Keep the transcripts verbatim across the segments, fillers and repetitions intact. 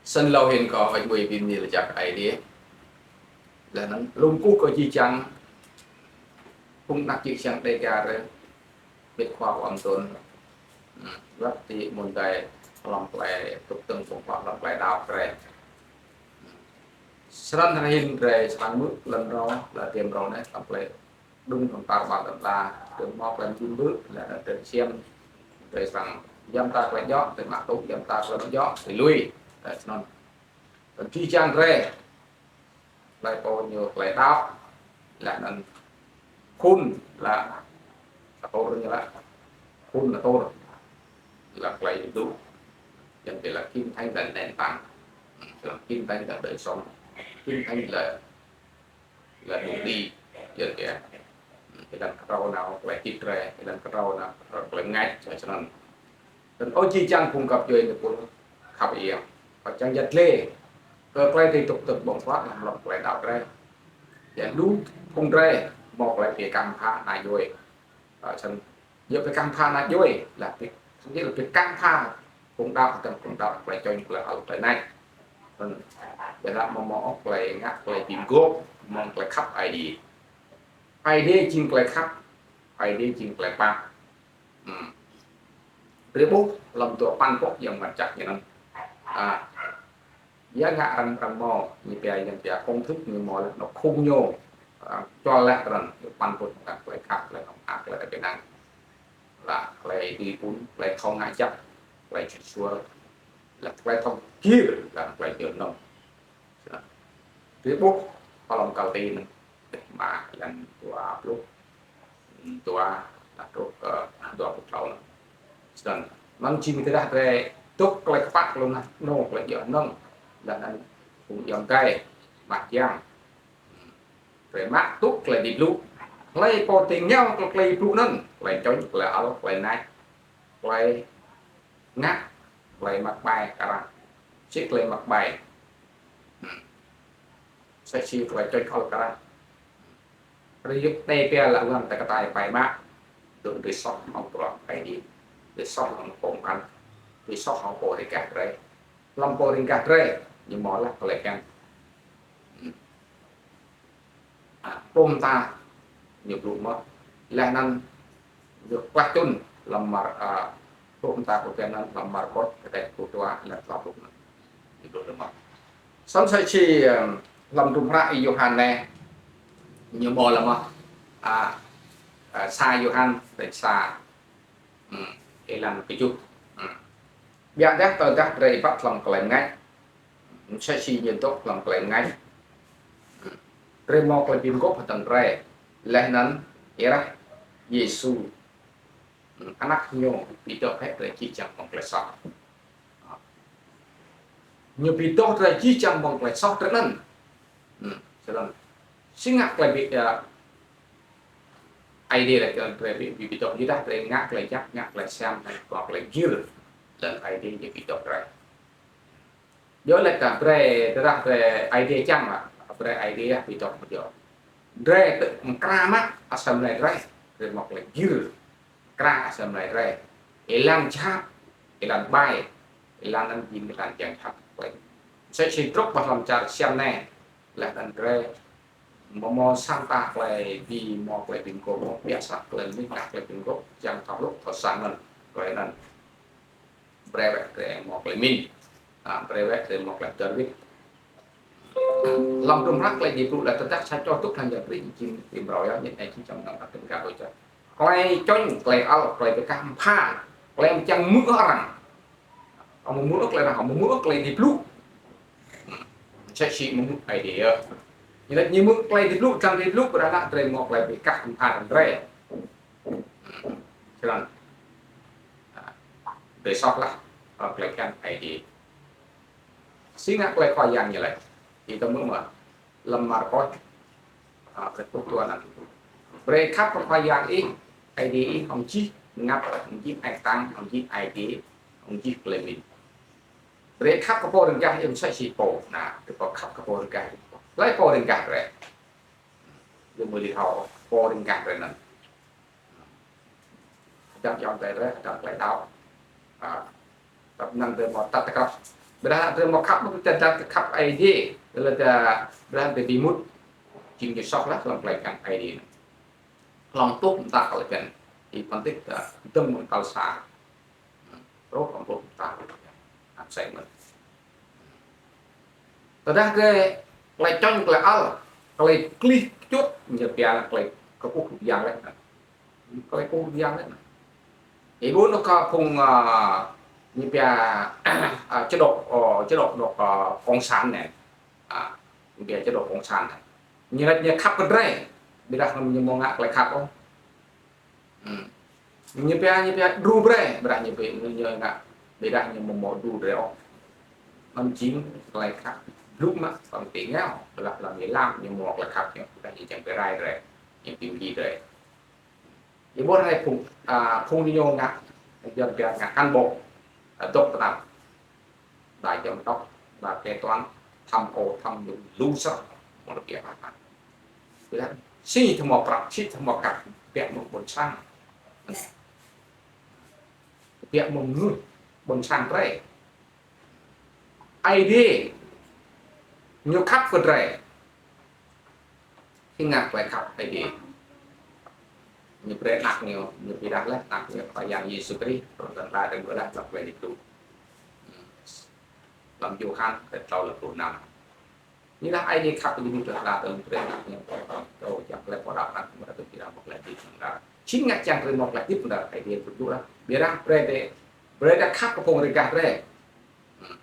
Snăn lŏ hĭn kâo ăt mui bi mni lač jăk Aê Diê. Leh anăn lŏ kkuh kơ jih jang phung anak čư̆ čhiăng Dega drei, ƀiădah khua ƀuôn Dun. Hmm, wăt ti mơ̆ng dih hlăm klei tŭk tơ̆ng phung khua hlăm klei đăo drei. Snăn hĭn drei srăng mŭt lăn rŏng, lăn tiêm rŏng anei, hlăm klei đŭng hlăm tar ƀar lăn ala, drei mâo klei mjing bư̆, leh anăn drei ksiêm, drei srăng yăm ta klei djŏ, drei mă tŭ yăm ta klei djŏ, drei lui, leh snăn. Tơdah jih jang drei, klei pô ñu klei đăo, leh anăn khun leh, atur ñu leh, khun atur, leh klei đŭ, yang ti leh Kinh Thánh là nền tảng, leh Kinh Thánh là đời sống, Kinh Thánh là là đường đi, yang ti, êlan ktrâo nao klei hdĭp drei, êlan ktrâo nao klei mngač, leh snăn. Tơdah ôh jih jang phung găp djuê ñu pul khăp iêng, kâo čiăng yăl dliê kơ klei drei tŭk tơ̆ng ƀơ̆ng huă hlăm klei đăo drei. Yang đŭ phung drei mâo klei bi kăm pha na djuê. Ơ, snăn, yơh bi kăm pha na djuê, leh bi, snăn leh bi kăm pha phung đăo, tơ̆ng phung đăo, klei čŏng, klei ăl, klei nač. Snăn, ƀiădah mâo mâo ôh klei ngă, klei bi mguôp, mâo klei khăp Aê Diê. Aê Diê jing klei khăp, Aê Diê jing klei pap. Hmm. Drei ƀuh hlăm dua păn boh yang mngăt jăk ñu anăn. A, ya ngă arăng, arăng mâo, ñu pia, yang pia công thức ñu mâo leh anăn khung ñu. Arăng čual leh arăng, ñu păn boh mngăt klei khăp, klei nŏng ak, klei êđăp ênang. Leh klei dưi ƀun, klei thâo ngă jăk, klei čuôt suôr, leh klei thâo gĭr, leh klei djŏ nŏng. Snăn. Drei ƀuh hlăm Galati anăn, mă êlan dua pluh dua, leh truh kơ dua pluh tlâo anăn. Snăn. Anăn jing tơdah drei dôk klei kpă, klei nah, nô, klei djŏ nŏng, leh anăn phung ayŏng adei, mah jiăng. Drei mă tŭ klei bi blŭ. Hlei pô ti êngao kơ klei blŭ anăn, klei čŏng, klei ăl, klei nač, klei ngă, klei măk ƀai kơ arăng. Si klei măk ƀai. Hmm. Msĕ si klei čŏng ăl kơ arăng. Drei yăl dliê pia leh wăn ta ktai pai mă. Dôk drei soh hŏng bruă Aê Diê. Drei soh hŏng pô mkăn. Drei soh hŏng pô riêng gah drei. Hlăm pô riêng gah drei, ñu mâo leh klei bhiăn. Hmm. A, pô mta ñu blŭ mơh. Leh anăn ñu klah čŭn hlăm Mar-, a, pô mta pô bhiăn anăn hlăm Markôs, kdrêč pluh dua, êlan tlâo pluh anăn. Ñu blŭ mơh. Snăn msĕ si, ơ, hlăm hdruôm hră Y-Yôhan anei, ñu mâo leh mơh. A, a, sa Y-Yôhan, kdrêč sa. Hmm, êlan kjuh. Hmm. Ƀiădah tơdah drei êbat hlăm klei mngač, msĕ si ñu dôk hlăm klei mngač. Hmm. Drei mâo klei bi mguôp hdơ̆ng drei. Leh anăn êrah Yêsu, hmm, anak ñu bi doh hĕ drei jih jang mơ̆ng klei soh. Ñu bi doh drei jih jang mơ̆ng klei soh drei anăn. Hmm, snăn. Si ngă klei bi, a, Aê Diê lač kơ drei bi, bi, bi doh, ƀiădah drei ngă klei jăk, ngă klei siam, ngă klei gĭr. Leh Aê Diê ñu bi doh drei. Djŏ lač kơ drei, tơdah drei Aê Diê čiăng leh, brei Aê Diê bi doh mơh djŏ. Drei tŭ mkra mă asei mlei drei, drei mâo klei gĭr. Mkra asei mlei drei. Êlan jhat, êlan ƀai, êlan anăn jing êlan yang jhat. Msĕ si drei ƀuh hlăm čar Siam anei, leh anăn drei mâo, mâo sa mta klei bi, mâo klei bi mguôp, mâo biă sa klei mĭn, klei bi mguôp, čiăng thâo hluh, thâo săng anăn, klei anăn. Brei wĕ drei mâo klei mĭn. A, brei wĕ drei mâo klei dơr wĭt. Hlăm hdruôm hră klei bi blŭ leh tơdah sa čô dôk hlăm Yang Krist jing mrâo ya, ñu anei jing čăm nang atŭm ka ôi ča. Klei čŏng, klei ăl, klei bi kăm pha, klei čiăng mŭt arăng. Amâo mŭt klei arăng, amâo mŭt klei bi blŭ. Msĕ si mŭt Aê Diê. Ñu lač ñu mŭt klei bi blŭ, čiăng bi blŭ, brei anăn drei mâo klei bi kăm pha drei. Snăn. Drei soh leh, ơ, klei bhiăn Aê Diê. Si ngă klei Khua Yang ñu lač. Ih tơ mơ̆ mơh. Hlăm Markôs, a, kdrêč pluh dua anăn. Brei khăp kơ Khua Yang ih, Aê Diê ih, hŏng jih mngăt, hŏng jih ai ktang, hŏng jih ai tiê, hŏng jih klei mĭn. Brei khăp kơ pô riêng gah ih msĕ si pô. Nah, drei khăp kơ pô riêng gah. Hlei pô riêng gah drei. Drei mâo dưi thâo pô riêng gah drei anăn. Hdơ̆ng ayŏng adei drei, hdơ̆ng klei đăo. A, tăp năng drei mâo tăt tơkrah. Ƀiădah drei mâo khăp, ƀiădah drei khăp Aê Diê, leh anăn ƀiădah drei bi mŭt, jing ñu soh leh hlăm klei bhiăn Aê Diê. Hlăm pluh mta klei bhiăn, ih phân tích, ơ, dơ̆ng mơ̆ng tal sa. Rốt hlăm pluh mta klei bhiăn. Ăt sĕ mơ̆n. Tơdah drei klei čŏng klei ăl, klei klih kčŭt, ñu pia klei kkuh kbiă leh. Klei kkuh kbiă leh. Ih ƀuh anôk kơ phung, ơ, ñu pia, ơ, chế độ, ơ, chế độ anôk, ơ, cộng sản anei. Ơ, ñu pia chế độ cộng sản anei. Ñu lač ñu khăp kơ drei. Ƀiădah ñu amâo ngă klei khăp ôh. Hmm. Ñu pia, ñu pia đru brei, ƀiădah ñu pia, ñu, ñu ngă, ƀiădah ñu amâo mâo đru drei ôh. Anăn jing klei khăp blŭ mă, ƀăng ti ngao, ƀiădah hlăm êlam ñu mâo klei khăp ñu, ƀiădah ñu čiăng bi rai drei, ñu bi mdjiê drei. Ih ƀuh anei phung, ơ, phung ñu ngă, Yuăn pia ngă cán bộ, ơ, dôk tnap. Đa giám đốc, đa kế toán, tham ô, tham nhũng, lu srăng, mâo lŏ pia mă. Ƀiădah, si thâo mâo prăk, si thâo mâo kăk, kbiă mơ̆ng ƀuôn sang. Kbiă mơ̆ng mnuih, ƀuôn sang drei. Aê Diê, ñu khăp kơ drei. Ih ngă klei khăp Aê Diê. Ñu brei anak ñu, ñu bi êdah leh anak ñu Khua Yang Yêsu Krist, pro tơdah drei bi êdah hlăm klei hdĭp. Hmm. Hlăm Yôhan, kdrêč tlâo, hlăm pluh năm. Ñu lač Aê Diê khăp kơ ñu tơdah drei bi êdah anak ñu, ơ, čiăng klei pô đăo anak ñu, drei bi êdah mâo klei hdĭp hlŏng lar. Jing ngă čiăng drei mâo klei hdĭp hlŏng lar, Aê Diê brei dôk lah. Ƀiădah brei drei, brei drei khăp kơ phung riêng gah drei. Hmm.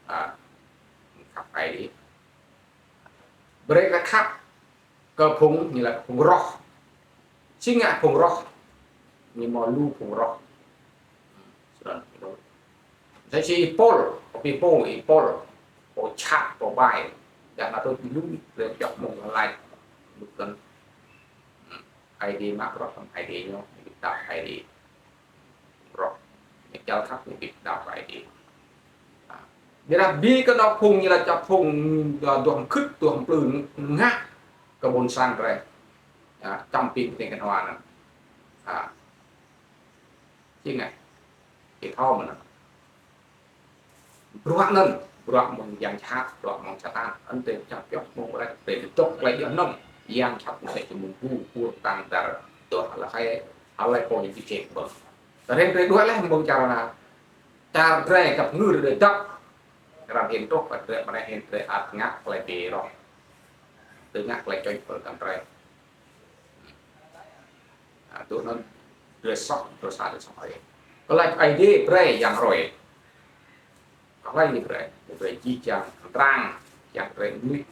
Ơ, khăp Aê Diê. Brei drei khăp kơ phung, ñu lač phung roh. Si ngă phung roh, ñu mâo lu phung roh. Snăn, msĕ si Y-Pôl, Y-Pôl, Y-Pôl, pô jhat, pô ƀai. Dah nao tui lu, drei pioh mơ̆ng lač. Lu kăn. Hmm. Aê Diê mă bruă hlăm Aê Diê ñu, bi đăo Aê Diê. Roh. Ñu čăl khăp ñu bi đăo Aê Diê. Ƀiădah bi kơ anôk phung ñu lač čăp phung, ơ, duah mkhưt, duah mplư ngă kơ ƀuôn sang drei. Ơ, čăm pin kơ tĭng kơ hua anăn. Ơ. Jing ngă. Ih thâo mơ̆n anăn. Bruă anăn, bruă mơ̆ng yang jhat, bruă mơ̆ng Satan, anăn drei čăp pioh mơ̆ng bruă drei dôk klei djŏ hnơ̆ng, yang jhat msĕ si mơ̆ng bu, bu tăng dar, tuh hlei, hlei pô ñu bi ček bơh. Tơdah drei đuĕ leh mơ̆ng čar anăn, čar drei găp ngư drei dăp, arăng hĭn truh, drei mneh hĭn drei ăt ngă klei bi roh. Drei ngă klei čŏng pơl kăn drei. Ơ, tui anăn drei soh, drei sa, drei soh Aê Diê. Klei Aê Diê brei yang hruê. Klei ñu brei, ñu brei jih jang, mtrang, yang brei mnuih,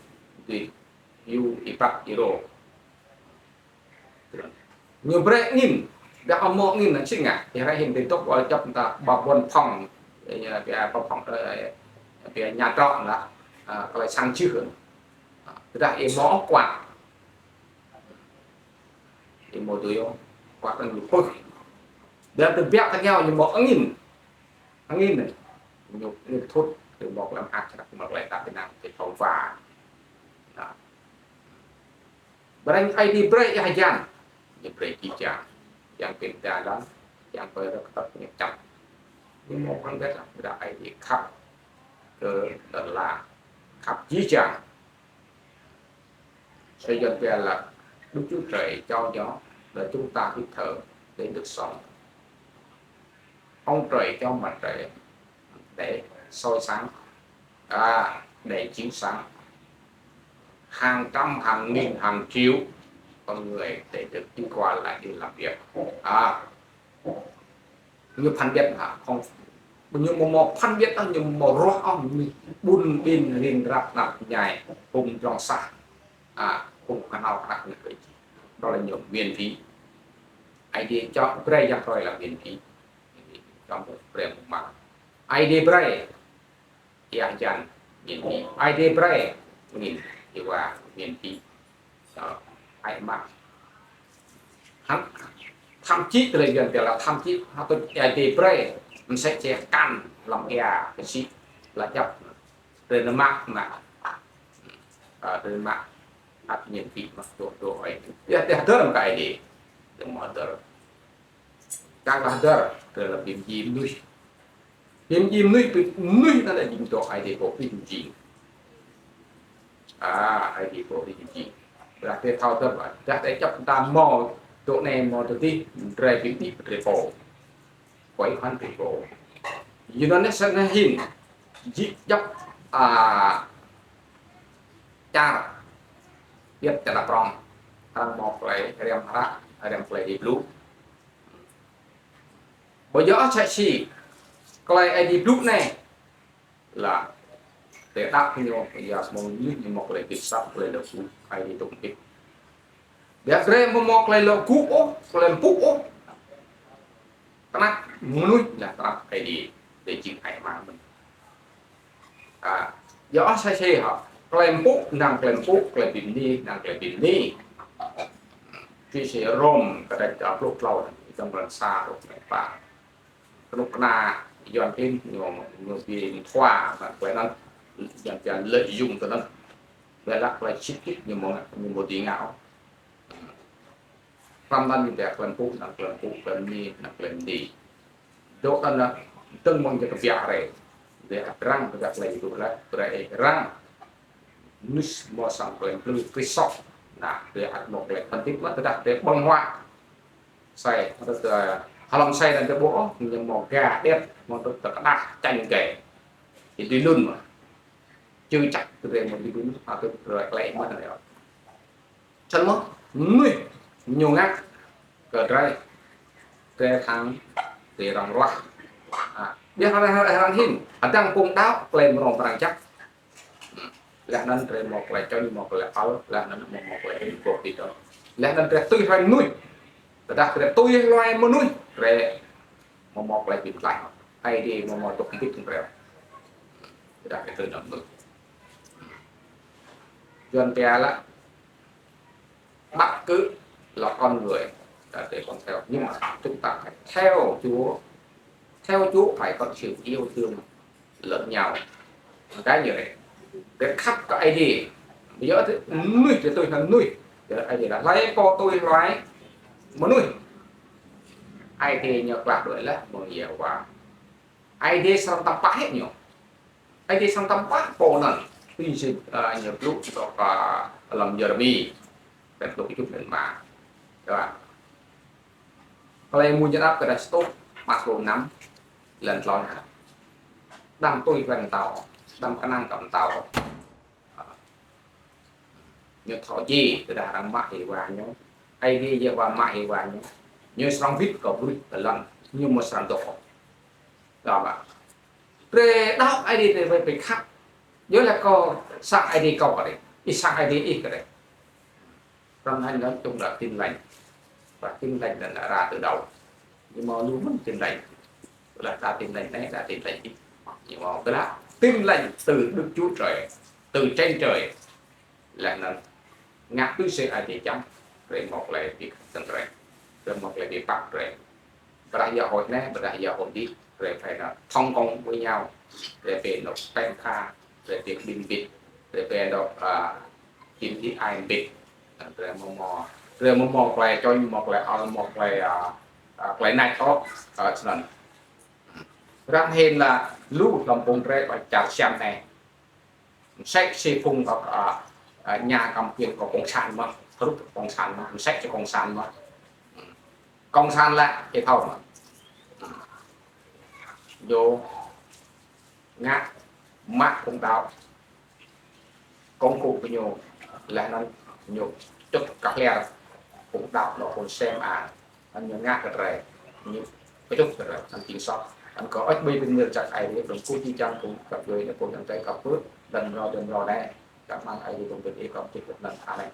dưi, hiu, êbat, êrô. Ñu brei angĭn, dah amâo angĭn anăn si ngă, ih rei hĭn ti dôk wăl čăp mta ba ƀuôn phŏng, ơ, pia ba phŏng, ơ, pia nhà trọ lah, ơ, klei sang jưh. Ơ, tơdah ih mâo quạt, ih mâo dưi ôh, quạt anăn ñu pưh. Ƀiădah tơbiă kơ ñu, ñu mâo angĭn. Angĭn anei. Ñu, ñu thut, ñu mâo klei mơak, ñu mâo klei tăp ênang, klei thâo wa. Nah. Brei Aê Diê brei êa hjan. Ñu brei jih jang. Yang pin ta lăn, yang brei rơ̆k tăp ñu čăp. Ñu mâo phăn ƀiădah, ƀiădah Aê Diê khăp kơ lăn ala. Khăp jih jang. Sư Yuăn pia là Đức Chúa Trời cho gió để chúng ta hít thở, để được sống. Ông Trời cho mặt trời để soi sáng, à, để chiếu sáng hàng trăm, hàng nghìn, hàng triệu con người để được đi qua lại đi làm việc. À, Ñu phân biệt hả? Không. Ñu mâo, mâo phân biệt đó, ñu mâo ruah ôh, ñu ƀun ƀin rin rap nap nhai, hŭm drŏng sah. À, hŭm knhal knhăk ñu brei. Đó là ñu miễn phí. Aê Diê cho brei yang hruê là miễn phí. Cho một brei một măng. Aê Diê brei êa hjan miễn phí. Aê Diê brei angĭn êa wa miễn phí. Ơ, ai mă. Thậm, thậm chí tơlơi Yuăn pia là thậm chí, hă, tui Aê Diê brei, msĕ si kăn hlăm êa, kơ si, lač djăp. Drei nao mă, mă. Ơ, drei mă. Ăt miễn phí mă dôk, dôk ai. Ƀiădah, ƀiădah hdơr mơ̆ng Aê Diê. Drei amâo hdơr. Kăn lač hdơr, drei lač bi mdjiê mnuih. Bi mdjiê mnuih, bi mnuih anăn lĕ jing dŏ Aê Diê pô hrih mjing. A, Aê Diê pô hrih mjing. Ƀiădah drei thâo tơdah, ƀiădah drei djăp mta mâo dŏ anei mâo dŏ dih, drei bi mdjiê drei pô. Kơ ih hŏn drei pô. Yua anăn snăn hĭn, jih djăp, a, čar, ƀiădah čar prŏng, arăng mâo klei hriăm hră, hriăm klei Aê Diê blŭ. Ƀiădah msĕ si klei Aê Diê blŭ anei, lač, drei đăo ñu, ya mâo mnuih ñu mâo klei bi sat, klei lŏ gŭ, Aê Diê dôk mbĭt. Ƀiădah drei amâo mâo klei lŏ gŭ ôh, klei mpŭ ôh. Knap mnuih lah knap Aê Diê, drei jing ai mang mơh. A, ya msĕ si hŏ, klei mpŭ, năng klei mpŭ, klei bi mni, năng klei bi mni. Čih si Rôm, kdrêč dua pluh tlâo, êlan sa truh êlan pă. Knŭk kna Yuăn klin ñu, ñu bi mthua, mă klei anăn, Yuăn, Yuăn lợi dụng kơ anăn. Ƀiădah klei sĭt nik ñu amâo, ñu amâo dưi ngă ôh. Hlăm anăn ñu ƀiă klei mpŭ, năng klei mpŭ, klei mni, năng klei mni. Dôk anăn dơ̆ng mơ̆ng ñu kbiă hriê. Drei ăt răng, ƀiădah klei mpŭ leh, drei răng. Mnuih mâo sang klei mplư Krist soh. Nah, drei ăt mâo klei pơdip mă, tơdah drei ƀơ̆ng huă. Asei, mă tơdah, hlăm asei anăn drei ƀuh, ñu mâo ga điêt, mâo tơdah čanh kơ. Ih dưi lŭn mơh. Čư čăk drei mâo dưi lŭn, a, drei klei mă anăn yơh. Snăn mơh, mnuih ñu ngă kơ drei, drei thâo, drei răng ruah. A, ƀiădah arăng, arăng hĭn, hdơ̆ng phung đăo, klei mrâo mrang jăk. Leh anăn drei mâo klei čŏng, mâo klei ăl, leh anăn mâo, mâo klei hĭn, boh bi dơ̆ng. Leh anăn drei tui hluê mnuih. Tơdah drei tui hluê mnuih, drei mâo, mâo klei bi mtlaih. Aê Diê mâo, mâo dôk mbĭt hŏng drei. Tơdah drei tui hluê mnuih. Yuăn pia lač, bất cứ là con người, là để con theo. Nhưng mà chúng ta phải theo Chúa. Theo Chúa phải có sự yêu thương lẫn nhau. Cái như vậy. Drei khăp kơ Aê Diê. Ƀiădah mnuih drei tui hluê mnuih. Ƀiădah Aê Diê lač hlei pô tui hluê mnuih, Aê Diê ñu klah đuĕ leh mơ̆ng Yêhôwa. Aê Diê srăng tăm pah hĕ ñu. Aê Diê srăng tăm pah pô anăn. Tui si, a, ñu blŭ dôk, a, hlăm Yêrêmi. Kdrêč dua pluh kjuh êlan êma. Dua. Klei Mmuñ Hđăp kdrêč sa êtuh êma pluh năm, êlan tlâo. Đăm tui hluê mtao, đăm knang kơ mtao. Ñu thâo jih, tơdah arăng mă êwa ñu. Aê Diê Yêhôwa mă êwa ñu. Ñu srăng wĭt kơ bruih kơ lăn, ñu amâo srăng dôk ôh. Dua mă. Drei đăo Aê Diê drei wĕ bi khăp. Yua lač kâo sang Aê Diê kâo kơ drei. Ih sang Aê Diê ih kơ drei. Snăn hĭn anăn tŭ đa Tin Lành. Và Tin Lành anăn arăng tơdah. Ñu mâo lu mơ̆n Tin Lành. Leh đa Tin Lành anei, đa Tin Lành dih. Ñu mâo tơdah Tin Lành từ Đức Chúa Trời, từ trên trời. Leh anăn ngă tui si Aê Diê čiăng, drei mâo klei bi kdơ̆ng drei. Drei mâo klei bi pap drei. Ƀiădah yơh hŏ anei, ƀiădah yơh hŏ dih, drei phải là thông công với nhau. Drei phải nộp tem kha, drei phải bi mbĭt, drei phải nộp, a, bi mdjiê ai mbĭt. Drei amâo mâo, drei amâo mâo klei čŏng, mâo klei ăl, mâo klei, a, a, klei nač ôh, a, snăn. Arăng hĭn lač lu hlăm phung drei ƀă čar Siam anei. Msĕ si phung, a, a, nhà cầm quyền kơ cộng sản mơh, group cộng sản mơh, msĕ si cộng sản mơh. Cộng sản lač, ih thâo mơh. Ñu ngă mă phung đăo. Công cụ kơ ñu, leh anăn ñu čŭt kơ lĕ phung đăo lŏ phung sem a. Anăn ñu ngă kơ drei, ñu kčŭt kơ drei, anăn jing soh. Anăn kơ ôč ƀai bi mni lač jăk Aê Diê, dơ̆ng kơ jih jang phung găp djuê anei, phung ayŏng adei găp djuê, lăn mrâo, lăn mrâo anei, kăp mơ̆ng Aê Diê dơ̆ng bi ih kăp jih lăn anei.